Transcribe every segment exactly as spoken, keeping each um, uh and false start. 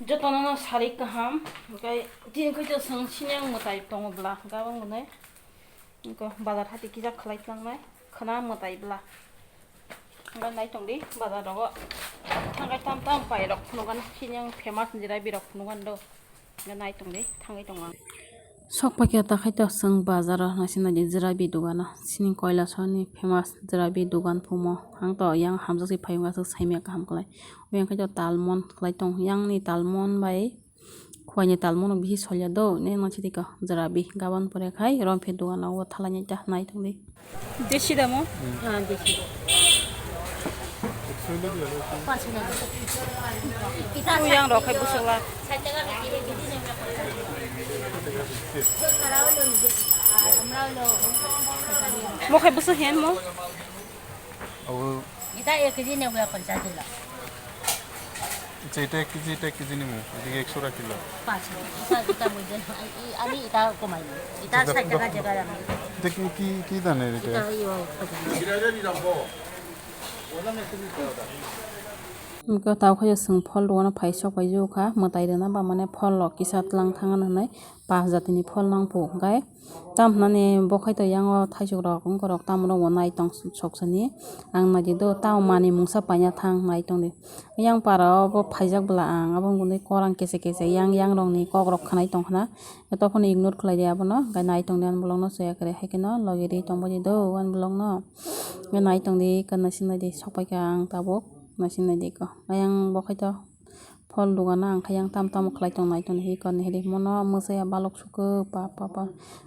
Jotono no sari kaham, hwnkhe tini khe to chwng sini ang mwtai tongo bwla, hwnkhe aboni hwnkhe bazar hati kisa khlai tlangnai khwna mwtai bwla. Hwnkhe nai tongdi bazar rogo thangkhe tam tam pairok phunukgana, sini ang famous jirabi rok phunukgana do. Hwnkhe nai tongdi, thangwi tongo ang. Sok paikha ta khai to chwng bazar o naising naidi jirabi dogano. Sini Kailasor ni famous jirabi dogan phumo. Ang to yang hamjak se phai wngkha, swk saimaya kaham kwlai. Oyang khai to talmon kwlai tong. Yang ni talmon bai khowai ni talmon no bihi solya do. Ne ma chidi ka jirabi gaban pore khai romphe dogano o thalai nai ta nai tongdi. Desi damo? Hmm. Ah, desi. Ekso hile diya, ekso. Paanch hile diya. Itu yang rok hai busuk la. Mo khai busuk hen mo? Abo. Ita ek kg ne uya panchas dilo. Acha, ita ek kg, ita ek kg ni mo, ita ekso rakhi lo. Paanch. Ita, ita buidon. Ami ita komai. Ita sait taka jaga dam. Ita ki, ki, ki dane ita? Ita iyo, pajan. Wngkha tao khe chwng phol dogano phai sok pai jukha, mwtai rwna ba mane phol rok kisa tlang thang hwnwi paanch jatini phol nang phu hwnkhe. Tam hwnani bo khai to yang o thaisok rok wngkha rok tam rok bo nai tong sok sani ang nai di do tamo manwi mungsa paina thang nai tong di. Yang para o bo phaijak bwla ang abo wngkha korang kese kese yang yang rok ni kok rok khwnai tong khna. Tei tophano ignore khlai di abono hwnkhe nai tong di ani bolong no soya kwrwi hai kheno logi ri tong bo di do ani bolong no. Hwnkhe nai tong di khe naising nai di sok pai kha ang tabuk naising nai di ko ayang bo khai to. Phol dogano ang khe yang tam tamo khlai tong nai tong hi koni hili mono mwsaya balok sukhe pa pa pa.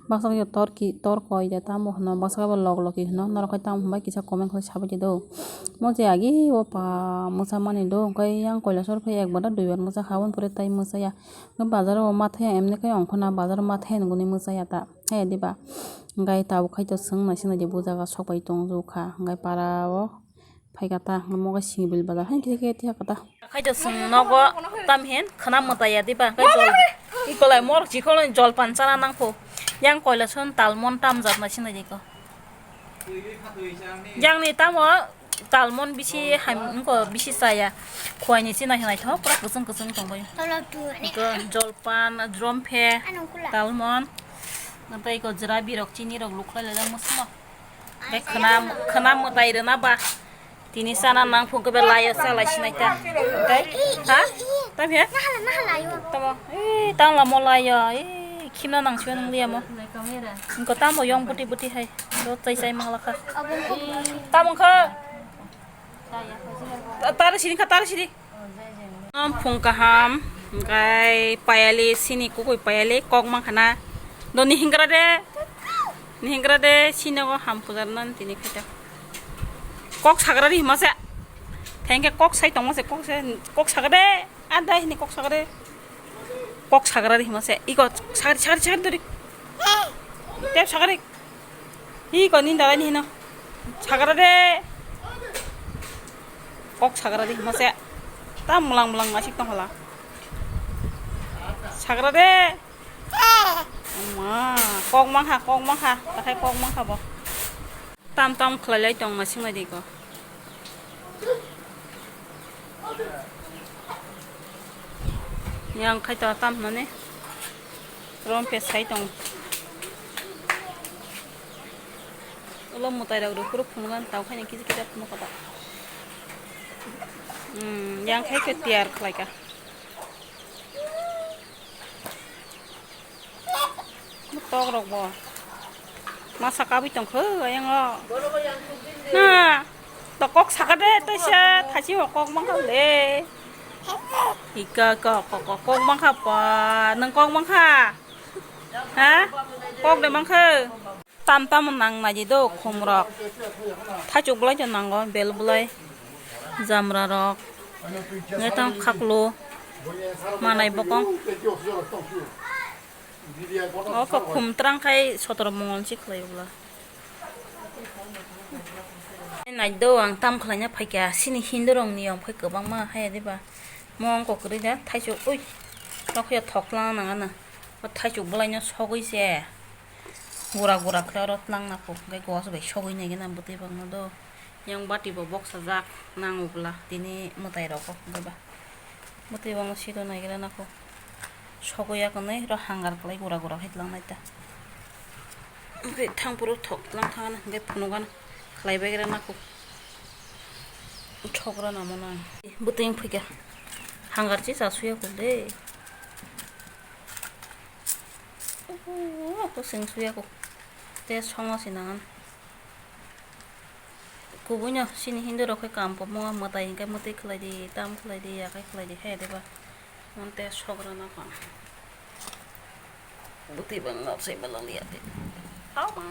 Baksa khe tor ki tor koi de tamo hwno baksa khe bo lok lok hi hwno norok khe tamo hwnbai kisa comment khlai sabai di do. Mo je agi o pa mwsa mani do hwnkhe yang Kailasor khe ek bar da dui bar mwsa kha aboni pore tai mwsaya. Bazar o ma thaya emni khe ongkho na bazar o ma thaya nunguni mwsaya ta haya diba. Hwnkhe tabuk khai to swng nai swnai di bo jaga sok bai tong jukha hwnkhe para o. Phaikha ta, hwnkhe mogai sini bil bazar hai khe khe thikha ta. Khai to chwng nogo tam hin khwna mwtai ya diba, hwnkhe jol, ikolai morok chikolni jol pan chana nangkho. Yang Kailasor ni talmon tam jat nai sinai diko. Yang ni tamo talmon bisi ham, wngko bisi chaya. Khowai ni chini naithok, pura kwchwng kwchwng tongbai. Iko jol pan, jromphe, talmon. Tei iko jwra birok, chini rok lukhlai laijak mwsamo. Tei khwna, khwna mwtai rwna ba. Tini chana nang phung khe belai o chalai sinai ta. Tei? Ha? Tam he? Nahala, nahala yo. Tamo? Ee, tang lamo lai yo. Ee, khimna nang siyo nung liya mo. Wngkha tamo yong buti buti hai. Do chai chai mangla kha. Tamo kha. Tara sini kha, tara sini. Phung kaham, hwnkhe payali, sini kukui payali, kok mankha na. Do ni hingra de, ni hingra de, sini o ham pujar nan tini khaita. Kok sagra ri hima se. Thengke kok sai tongma se, kok se, kok sagra de, ada hini kok sagra de. Kok sagra ri hima se. Iko sagra, sagra, sagra dori. Tep sagra. Hi ko ni dalai ni hino. Sagra de. Kok sagra de mase. Ta mulang mulang masik tong hala. Sagra de. Ma, kok mangha, kok mangha. Takhai kok mangha bo. Tam tam khlai lai tong masing lai de ko. Yang khai to tam mane. Rom pe sai tong. Ulo mwtai rok rw phuru phunukna tao khaina kisa kisa phunuk kha ta. Hmm, yang khai khe tiyar khlai kha. Tok rok bo. Masa kabui tong kho ayang o. Na. To kok saka de, tei se thachi bo kok mangkha de. Ika kok, kok, kok, kok mangkha pa, nang kok mangkha? Ha? Kok de mangkha? Tam tam nang nai di do khum rok. Thachuk bolai to nango, bel bolai, jamra rok. Nge tang khaklo, manai bokong. O kok khum trang khai sotoro mongol si khlai bwla. Nai do ang tam khlaina phaikha, sini Hindu rok niyom khai kwbangma haya diba. Mo wng kok kwrwi da, thaichuk, ui, tokya thokla nang ano. O thaichuk bwlaino sogwi se. Gura gura khe oro tlang na kok, hwnkhe gos bai sogwi nai gana bwtwi bangno do. Yang bati bo boksajak nango bwla, tini mwtai rogo diba. Bwtwi bangno siro naigra nako. Sogwi ya kwnwi ro hangar kwlai gura gura khai tlang nai ta. Hwnkhe thang phuru thok tlang thang hwnkhe phunukgano khlai baigra nako. Thok rw namo nang. Bwtwi wng phika. Hangar chi cha suya kuk de. Uhu, kusing suya kuk. Te songo si nangan. Kubuino chini Hindu rok khe kam pomo mwtai hwnkhe mwtwi khlai di, tam khlai di, yakhai khlai di, he de ba. Monte sogra na pang. Bwtwi bang ngap sai balang liya de. Tama.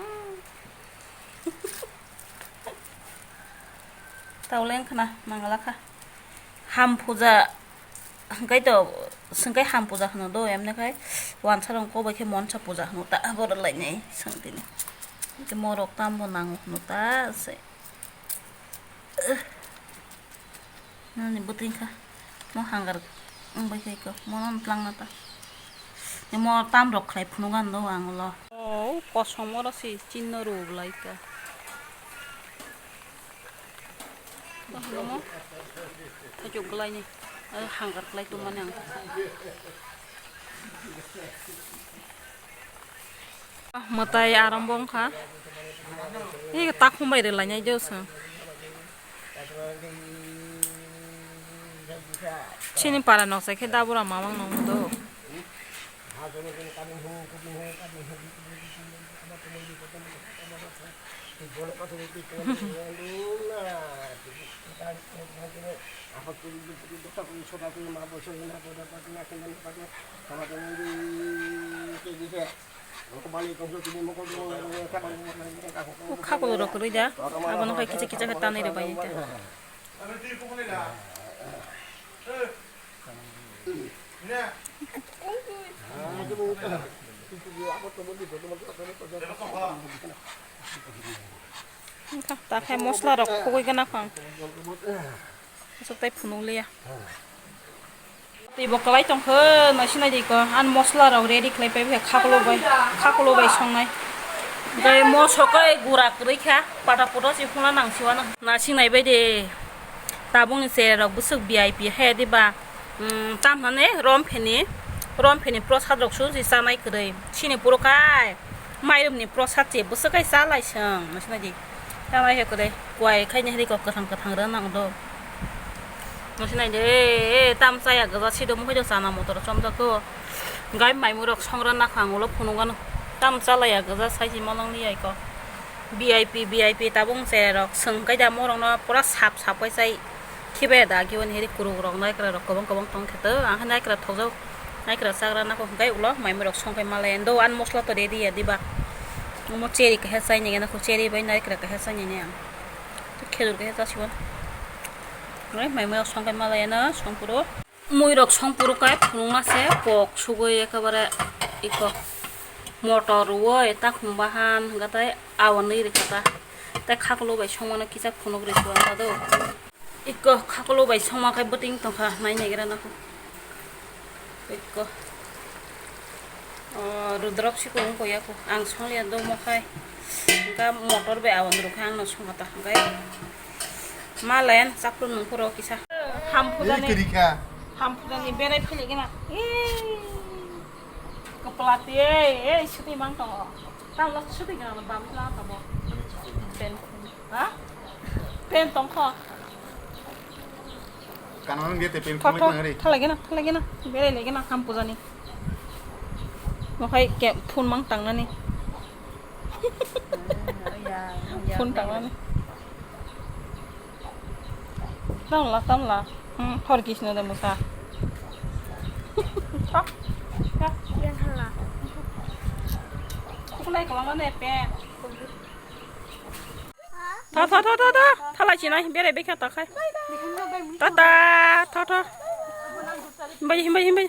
Tauleng khna mangala kha. Ham puja. Hwnkhe to, swngkhe ham puja hwno do, emne khai wansa rok kok bai khe monsa puja hwno ta, borok lainai swng tini. Hwnkhe morok tambo nango hwno ta se. Nani bwtwi kha, mo hangar wng bai khe ko, mono twlang na ta. Mo tam rok khlai phunuk ano do ang ulo. O kosom oro si chinno rwk lai ta. Omo, thaichuk glai ni, eh, hangar glai tongmani ang. Mwtai arambo wngkha. Ih, takhum bai rwlainai do chwng. Chini para noksa khe dabura mamang nangdo. O khakulu rok kwrwi da, abono khai kicha kicha khe tanwi rw bai ta. Wngkha, ta khe mosla rok khogwi gana phang. Aswk tai phunuk liya. Tei bo kwlai tongkha, naisi nai di ko. An mosla rok ready khlai pai kha, khakulo bai, khakulo bai songnai. Tei mo sokai gura kwrwi kha, pata poto si phunukna nang siwano. Naisi nai bai de. Tabukni cherai rok bwswk V I P he diba. Umm, tamhane rompheni, rompheni prosad rok su si chanai kwrwi. Chini puro kai. Mairum ni prosad se bwswk kai cha lai chwng, naisi nai di. Cha lai he kwrwi, kuai khai ni hwnwi kok kwthang kwthang rw nang do. Naisi nai di, eh, eh, tam cha ya gwja si do, mui do chana motor chom jak kho. Gai mai mui rok song rw na kha, ang ulo phunuk ano. Tam cha lai ya gwja sai si ma nang li ya kho. V I P, V I P tabuk cherai rok chwng kai da, mo rok no pura sap sap kai chai. Khibai da agi wani heri kuruk rok naikra rok kwbang kwbang tong khe to, ang khe naikra thokjak, naikra chagra nako hwnkhe ulo maimui rok song khai malai do, ani mosla to ready ya diba. Omo cheri kaisa chaini gana kho, cheri bai naikra kaisa chaini ni ang. Khejur kaisa chasibo. Oi maimui rok song khai malai no song phuru. Mui rok song phuru kai phunukma se kok sugui ekebare iko motor rwui takhum bahan hwnkhe tei awanwi rwkha ta. Tei khakulo bai songmano kisa phunuk rwkha ta do. Iko khakulo bai songma khe bwtwing tongkha, nai naigra nako. Iko. O, Rudrop si kung ko ya ko. Ang song ya do mo khai. Engka motor bai awan rok khai ang no song kata. Engkai ma len chaplu nung phuro kisa. Ham phuda ni. Iko rika. Ham phuda ni berai phili gina. Ih. Kepala ti, eh, eh, suti mang tongo. Tang lo suti gina lo bam la tabo. Pen. Ha? Pen tong kho. Kana nang dia te pen. Tho, khulai tho, mang ri. Thalai gana, thalai gana. Berai lai gana ham phuda ni. Mo khai ke phone mang tang nani. Phone tang nani. Tamla, tamla. Hmm, hor kisno de musa. Yang hala. Kukulai ko mama ne pe. Tho, tho, tho, tho, tho. Thalai chinai, bere bekha ta khai. Ta ta, tho, tho. Himbai, himbai, himbai.